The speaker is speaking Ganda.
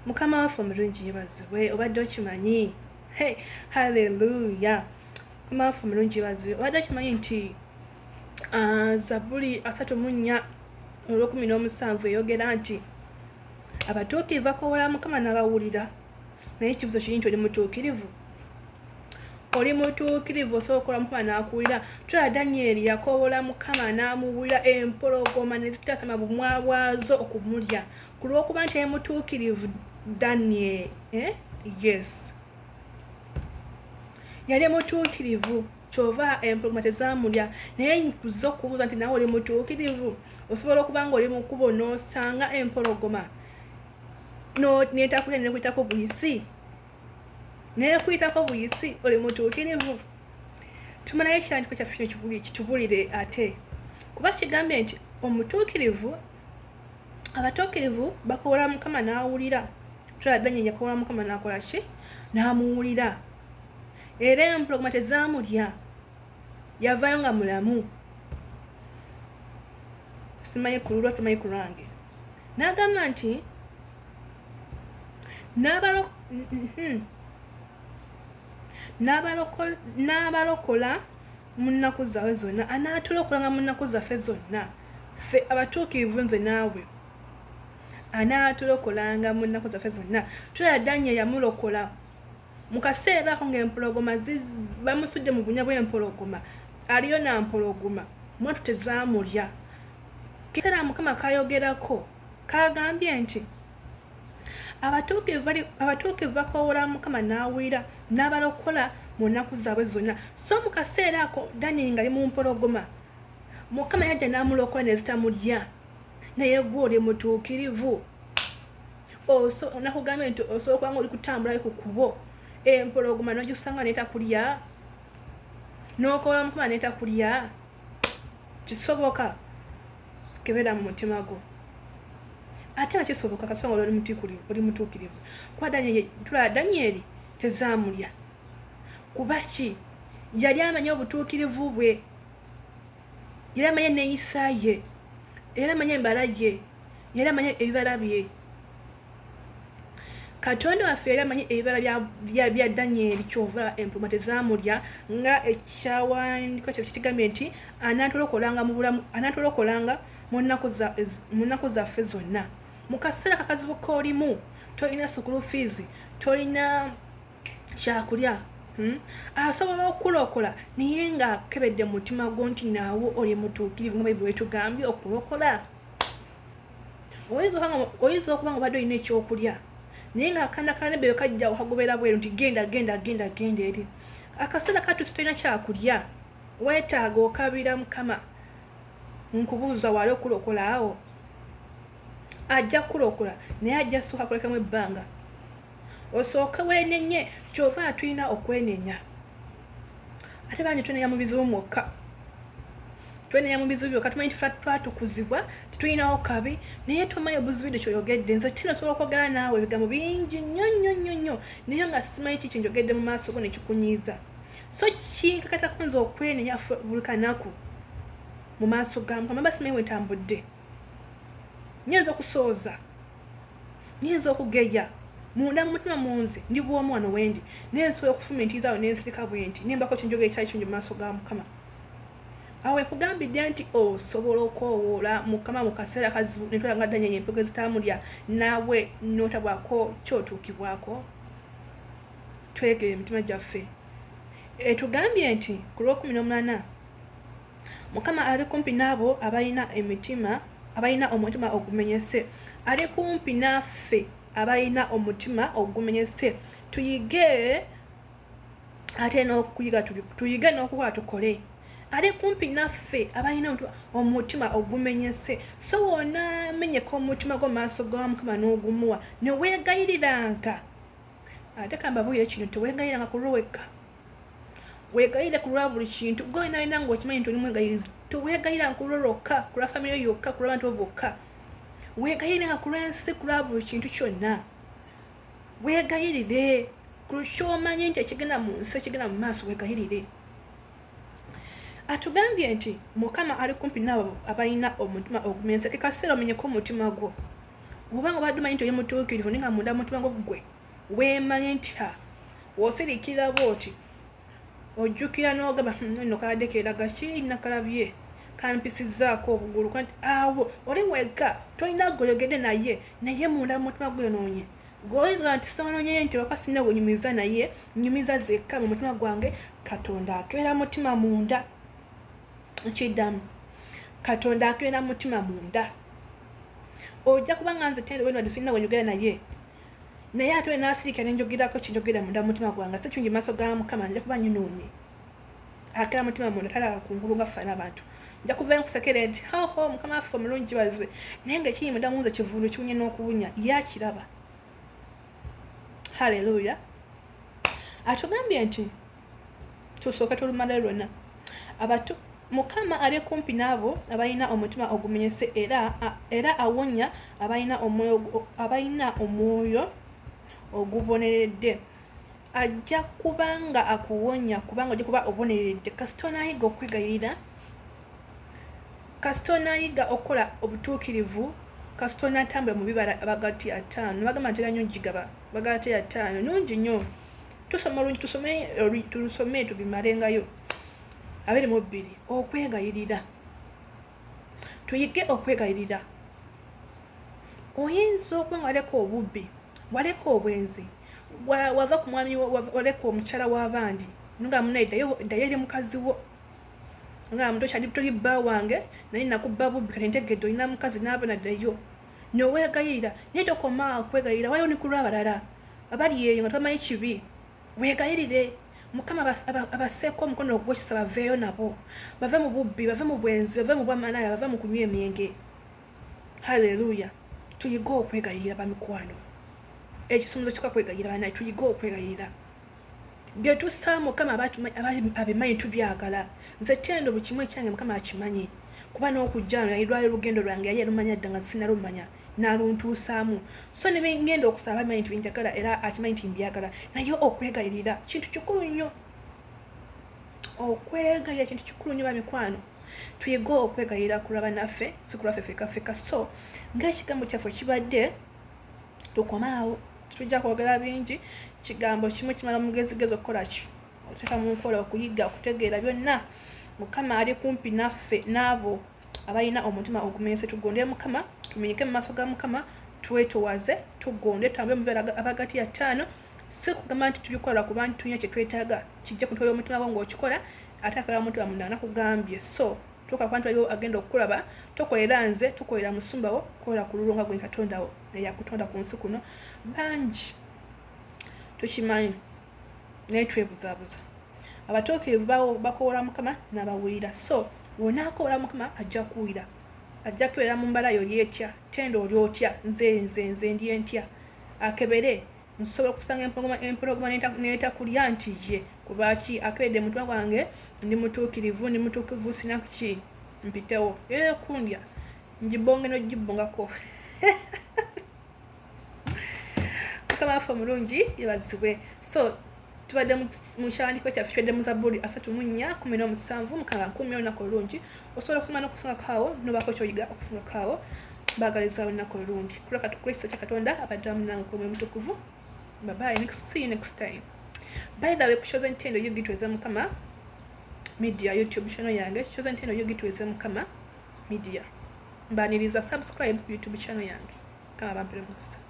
Mukama waffe omulungi yebazibwe. Obadde okimanyi? Hey, haleluya! Mukama waffe omulungi yebazibwe. Obadde okimanyi nti Zabbuli 34 olw'okumu eyogera nti abatuukirivu bakowoola Mukama n'abawulira? Naye ekibuzo kiri nti, oli mutuukirivu? Oli mutuukirivu? Osobola okukola Mukama n'akuwulira? Tulaba Danyeri yakowoola Mukama n'amuwulira, empologoma ne zitasama bumwa bwazo okumulya ku lw'okuba nti yali mutuukirivu. Daniel, eh? Yes, yali mutuukirivu, kyova empologoma tezamulya. Naye nkuza okubuuza nti, nawe oli mutuukirivu? Osobola okuba nga oli mu kkubo n'osanga empologoma netakulya, nekuyitako buyisi, nekuyitako buyisi? Oli mutuukirivu? Tumalayo ekyandiko kyaffe kino kitubulire ate, kuba kigambye nti omutuukirivu, abatuukirivu bakowoola Mukama n'awulira. Tulaba Danyeri yakowoola Mukama n'akola ki? N'amuwulira, era empologoma tezaamulya, yavaayo nga mulamu. Simanyi ku lulwa, tumanyi ku lwange. N'agamba nti n'abalokola mu nnaku zaabwe zonna. Anaatulokolanga mu nnaku zaffe zonna, ffe abatuukirivu, nze naawe. Anaatulokolanga mu nnaku zaffe zonna. Tulaba Daniel yamulokola mu kaseera ako ng'empologoma bamusudde mu bunya bw'empologoma, aliyo na mpologoma mwatu tezaamulya. Kiseera Mukama kayogerako, kagambye nti abatuukirivu bakowoola Mukama n'awulira, n'abalokola mu nnaku zaabwe zonna. So mu kaseera ako Daniel ng'ali mu mpologoma, Mukama yajja n'amulokola ne zitamulya. Naye gwe oli mutuukirivu? Nakugambye nti osobola okuba nga oli kutambulayo ku kubo, empologoma n'ogisanga netakulya, n'okoola Mukama netakulya? Kisoboka? Kebera mu mutima gwo. Ate nga kisoboka kasonga oli mutuukirivu, kuba tulaba Danyeri tezaamulya. Kuba ki? Yali amanyi obutuukirivu bwe, yali amanyi eneeyisa ye, yali amanyi embala ye, yali amanyi ebibala bye. Katonda waffe yali amanyi ebibala bya Danyeri, kyova empologoma tezaamulya, nga ekyawandiiko kyaffe kigambye nti anaatulokolanga mu bulamu, anaatulokolanga mu nnaku zaffe zonna. Mu kaseera kakazibu k'olimu, tolina school fees, tolina kyakulya, Asobola okukulokola, naye ng'akebedde mu mutima gwo nti naawe oli mutuukirivu nga Bayibuli wetugambye okulokola. Oyinza okuba nga obadde olina ekyokulya, naye ng'akaana kanebbeyo kajja okagobera bweru nti, "Genda, genda, genda, genda eri." Akaseera katuuse, tolina kyakulya, weetaaga okabira Mukama. Nkubuuza, waali okulokola awo? Ajja kukulokola, naye ajja sooka kulekamu ebbanga osooke weenenye. Kyova tulina okwenenya. Ate bangi twenenya mu bizibu mwokka, twenenya mu bizibu byokka. Tumanyi tufa twatukuzibwa, tetulinawo kabi, naye tomanyi obuzibidde kyoyogedde. Nze tino osobola okwogera naawe ebigambo bingi nnyo nnyo nnyo nnyo, naye nga simanyi ki kyenjogedde mu maaso go nekikunyiiza. So kinkakatako nze okwenenya buli kanaku mu maaso ga Mukama. Mba simanyi wentambudde, nyinza okusooza, nyinza okugeya munda mu mutima munze ndi bwomu wano wendi, naye nsobola okufumintiriza awo nensirika bwe nti nembako kyenjogera ekyali kingi mu maaso ga Mukama. Awo ekugambidde nti osobola okwowoola Mukama mu kaseera kazibu, netwala nga Danyeri empego ezitamulya, naawe notabwako kyotuukibwako. Twekere emitima gyaffe. Etugambye nti ku lw'okumu n'omunaana, Mukama ali kumpi n'abo abalina emitima, abalina omutima ogumenyese. Ali kumpi naffe abalina omutima ogumenyese. Tuyige ate n'okuyiga, tuyige n'okukola, tukole. Ali kumpi naffe abalina omutima ogumenyese. So wonaamenyeka omutima gwo maaso ga Mukama n'ogumuwa neweegayiriranga, ate kambabuulire kino, teweegayiranga ku lwo wekka, weegayire ku lwa buli kintu. Gwe olina nga okimanyi nti oli mwegayirizi, teweegayiranga ku lwo lwokka, ku lwa famire yokka, ku lw'abantu bo bokka. Weegayiranga ku lw'ensi, ku lwa buli kintu kyonna. Weegayirire ku kyomanyi nti ekigenda mu nsi, ekigenda mu maaso, weegayirire. Atugambye nti Mukama ali kumpi n'abo abalina omutima ogumenyese. Ke kaseera omenyeko omutima gwo. Obanga obadde omanyi nti oli mutuukirivu naye nga munda mutima gwo ggwe weemanyi nti ha osirikira bwoti ojjukira n'ogamba hmm, nno kabadde keeraga ki nakalabye kampisizzaako obugulu kanti awo oli wekka tolina gweoyogedde naye naye munda mu mutima gweyonoonye gwoyinza nti sonoonye nti waka sirina gwenyumiza naye nyumiza zekka mu mutima gwange. Katonda akebera mutima munda. Nkiddamu, Katonda akebera mutima munda. Ojja kuba nga nze tendo wena sirina gwenjogera naye, naye ate wenaasirika nenjogerako kinjogera munda mu mutima gwange si kirungi maaso ga Mukama, nja kuba nyonoonye. Akera mutima munda, talaba kungulu nga ffe abantu. Nja kuvayo nkusekere nti hoho Mukama waffe omulungi bazwe, naye nga ekiri munda munze kivundu kiwunye n'okuwunya, yakiraba. Haleluya. Atugambye nti tusooke tulumale lwonna. Abatu Mukama ali kumpi n'abo abalina omutima ogumenyese, era awonya abalina omwoyo oguboneredde. Ajja kubanga akuwonya kubanga ojja kuba oboneredde. Kasita onaayiga okwegayirira, kasita onaayiga okukola obutuukirivu, kasita onaatambula mu bibala Abagalatiya 5 bagamba nti era nnyo gigaba Bagalatiya 5 nungi nnyo. Tusoma olungi, tusome tulusome tubimalengayo. 22, okwegayirira. Tuyige okwegayirira. Oyinza okuba nga waleka obubbi, waleka obwenzi, wava ku mwami, waleka omukyala w'abandi, nga munaye ddayo eri mukazi wo nga muto kyali toli bba wange naye nakubba bubbi, kati ntegedde olina mukazi n'abaana, ddayo noweegayirira. Naye tokoma kwegayirira, waliwo ne ku lw'abalala abali eyo nga tebamanyi kibi. Weegayirire Mukama abasseeko omukono ogw'ekisa, baveeyo nabo, bave mu bubbi, bave mu bwenzi, bave mu bwamalaya, bave mu kunywa emyenge. Haleluya. Tuyige okwegayirira, bamikwano. Ekisumuzo kika kwegayirira. Banaye, tuyige okwegayirira. Bye tusaba Mukama abimanyi, tubyagala. Nze Tendo, buli kimu ekyange Mukama akimanyi, kuba n'okujja wano yali lwali lugendo lwange, yali yalumanya dda nga sinalumanya, n'aluntuusaamu. So ne bengenda okusaba abimanyi nti binjagala, era akimanyi nti mbyagala. Naye okwegayirira kintu kikulu nnyo. Okwegayirira kintu kikulu nnyo, bamikwano. Tuyige okwegayirira ku lwa bannaffe, si ku lwaffe fekka fekka. So ng'ekigambo kyaffe kibadde, tukomaawo, tujja kwogera bingi. Kigambo kimu kimala omugezigezi okukola ki? Oteeka mu nkola, okuyiga, okutegeera byonna. Mukama ali kumpi naffe n'abo abalina omutima ogumenyese. Tugondere Mukama, tumenyeke mu maaso ga Mukama, twetowaze, tugonde, tutambe mu Abagalatiya 5. Si kugamba nti tubikola kuba nti tulina kyetwetaaga. Kijja kutola omutima gwo ng'okikola, ate akola omutima munda nakugambye. So tuuka kuba nti waliwo agenda okukulaba. Tokolera nze, tokolera musumba wo, kola ku lulwo nga gwe Katonda wo eyakutonda ku nsi kuno. Bangi tukimanyi naye twebuzaabuza. Abatuukirivu bakowoola Mukama n'abawulira. So wonaakowola Mukama ajja kuwulira, ajja kubeera mu mbala yo. Oli etya Tendo? Oli otya? Nze ndi entya? Akebere nsobola okusanga empologoma netakulya nti ye kubaki akeberedde mutima gwange, ndi mutuukirivu, ndi mutuukirivu, sina ki mpitewo era kundya njibonge nogibongako. Mukama waffe omulungi yebazibwe. So tubadde mu kyawandiiko kyaffe, kibadde mu Zabbuli 34:17. Mukama nkuumya olunaku olulungi. Osobola okusoma n'okusongako awo nobaako kyoyiga okusongako awo. Baagaliza olunaku olulungi kulwekisa kya Katonda abadde wamu nange ku Mutukuvu. Bye bye, next, see you next time. By the way, ku Chosen Tendo UG Tweze Mukama Media, YouTube channel yange Chosen Tendo UG Tweze Mukama Media, mbaniriza. Subscribe ku YouTube channel yange. Kama bampere mukisa.